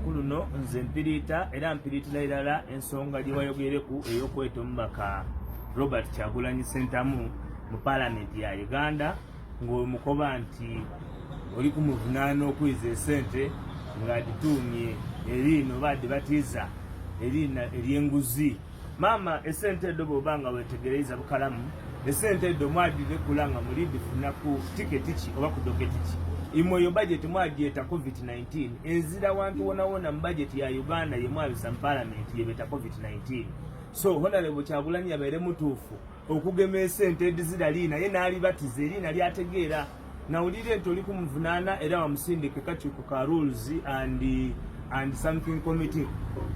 Ku luno nze mpiriita era mpiriitira irala ensonga gye wayogereku ey'okweta omubaka Robert Kyagulanyi Ssentamu mu Paalamenti ya Uganda, ng'omukoba nti oli kumuvunaana okwiza esente ng'adituumye eriina oba adibatiiza eriina ery'enguzi. Maama, esente edho bw'oba nga weetegereiza bukalamu, esente edho mwadhirekula nga muli dhifuna ku tiketi ki oba ku doketi ki? Imwe eyo bajeti mwagyeta Covid-19. Ezira wantu wonawona mu bajeti ya Uganda ye mwabisa mu Palamenti ye beeta Covid-19. So Honorable Kyagulanyi yabaire mutuufu okugema esente edhizira liina ye n'alibatiza eriina ly'ategeera. Nawulire nti oli kumuvunaana era wamusindika ekakiiko ka Rules and something committee.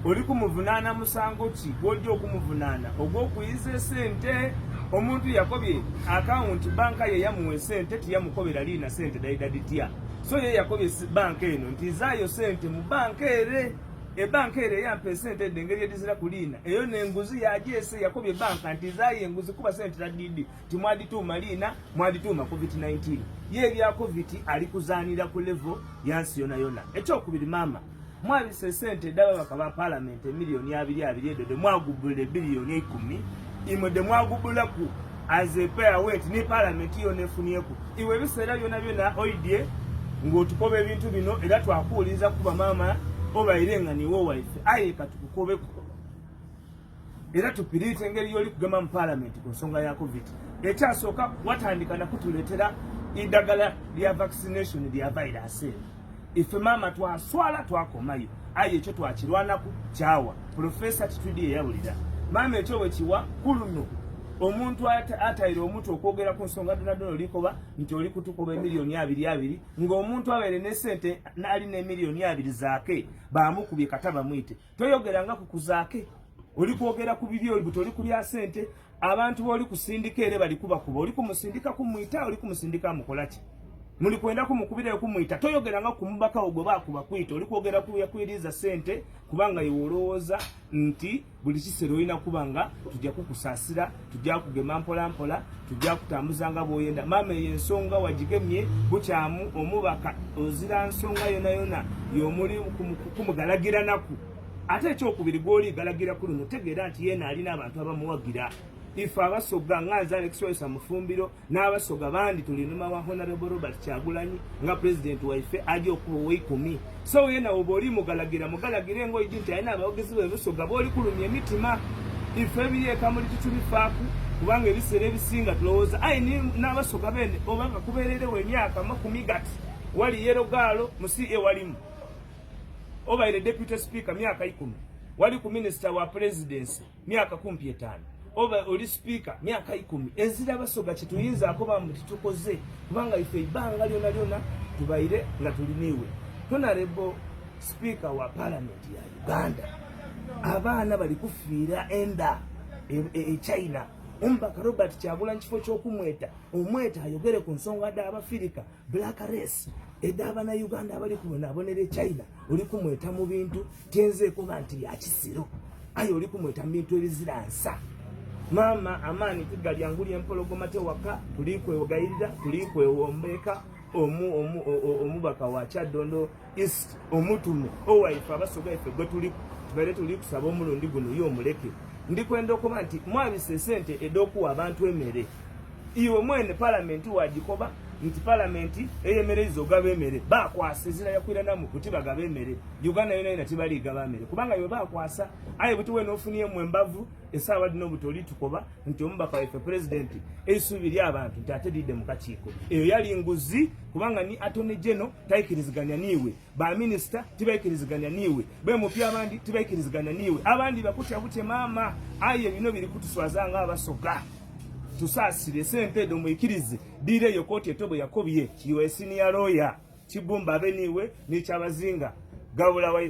Oli kumuvunaana musango ki gw'ojja okumuvunaana ogw'okuyiza esente? Omuntu yakobye akawunti banka ye yamuwa esente, tiyamukobera liina sente daida ditya. So ye yakobye banka eno nti zaayo sente mu banka ere, ebanka ere eyampa esente edho engeri edizira ku liina eyo n'enguzi yagyese. Yakobye banka nti zaayo enguzi kuba sente tadidi timwadituuma liina, mwadituuma Covid-19. Ye ebya Covid ali kuzaanira ku level yansi yona yona. Ekyokubiri, maama, mwabisa esente ed'ababaka ba Paalamenti emiliyoni abiri abiri edo de mwagubula ebiliyoni 10, imwe de mwagubulaku as a pair went ni Paalamenti yona efunyeku. Iwe ebiseera byona byona oidye ng'otukoba ebintu bino era twakuwuliriza kuba maama obaire nga niwe waife, aye katukukobeku era tupiriite engeri y'oli kugema mu Paalamenti ku nsonga ya Covid. Ekyasooka, watandika nakutuleetera eddagala lya vaccination lya virus eno. Ife maama twaswala, twakomayo, aye ekyo twakirwanaku kyawa. Profesa Kitwidi eyawulira maama ekyo bwe kiwa. Ku luno omuntu ataire omuntu okwogera ku nsonga donadona, olikoba nti oli kutukoba emiliyoni abiri abiri, ng'omuntu abaire ne sente ali n'emiliyoni 20 zaake bamukubye kata bamwite. Toyogeranga ku kuzaake, oli kwogera ku bibyo, oli buti oli kulya sente. Abantu b'oli kusindika ere bali kubakuba, oli kumusindika kumwita, oli kumusindika mukolaki? Muli kwenda kumukubirayo kumwita. Toyogeranga ku mubaka wo gwe bakuba kwita, oli kwogera ku yakwiriza sente, kubanga iwe olowooza nti buli kiseera olina kuba nga tujja kukusaasira, tujja kugema mpola mpola, tujja kutambuza nga bw'oyenda. Maama, eyo ensonga wagigemye bukyamu. Omubaka ozira nsonga yona yona y'omuli kumugalagira naku. Ate ekyokubiri, gw'oli galagira ku luno, tegeera nti yeena alina abantu abamuwagira. Ife Abasoga, nga nze Alex Waisa Mufumbiro n'Abasoga bandi, tulinuma wa Honorable Robert Kyagulanyi nga pulezidenti waife ajja okuba oweikumi. So yena oba oli mugalagira, mugalagire engoidi nti alina abawagizi b'Ebusoga b'oli kulumya emitima. Ife ebiri ekamuli tutubifaaku, kubanga ebiseera ebisinga tulowooza aye n'Abasoga bene oba nga kubeererewo emyaka 20 gati wali yero gaalo musi ewalimu obaire deputy speaker myaka 10, wali ku minisita wa presidency myaka kumpi 5, oba oli speaker myaka 10. Ezira Basoga kyetuyinza akoba mbu titukoze, kubanga ife ebbanga lyona lyona tubaire nga tuliniwe. Honorable Speaker wa Parliament ya Uganda, abaana bali kufiira enda e China. Omubaka Robert Kyagulanyi, kifo ky'okumweta omweta ayogere ku nsonga d'Abafirika, black race, ed'abanauganda abali kubonaabonera e China, oli kumweta mu bintu tyenzeekuba nti byakisiro, aye oli kumweta mu bintu ebizira nsa. Maama, amaani tigalya nguli empologoma tewaka. Tuli kwewegayirira, tuli kwewombeeka. Omubaka wa Kyaddondo East omutume owaife Abasoga, ife gwe tuli tubaire tuli kusaba omulundi guno ye omuleke. Ndikwenda okuba nti mwabisa esente ed'okuwa abantu emere. Iwe mwene Palamenti wagikoba nti Palamenti eyemereiza ogaba emere, bakwasa ezira yakwiranamu kuti bagaba emere Uganda yona yona, tibaligaba mere kubanga iwe bakwasa. Aye buti wena ofuniyemu embavu esaawa dino, buti oli tukoba nti omubaka waife pulezidenti eisuubi ly'abantu nti ate lidde mu kakiiko. Eyo yali nguzi, kubanga ni Attorney General tayikiriziganya niiwe, baminisita tibaikiriziganya niiwe, bemupya abandi tibaikiriziganya niiwe, abandi bakutya butye. Maama, aye bino biri kutuswaza nga Abasoga. Tusaasire, esente edo mwikirize diire eyo kooti eto bwe yakobye. Kiwe senior lawyer Kibumba abe niiwe n'Ekyabazinga Gabula wa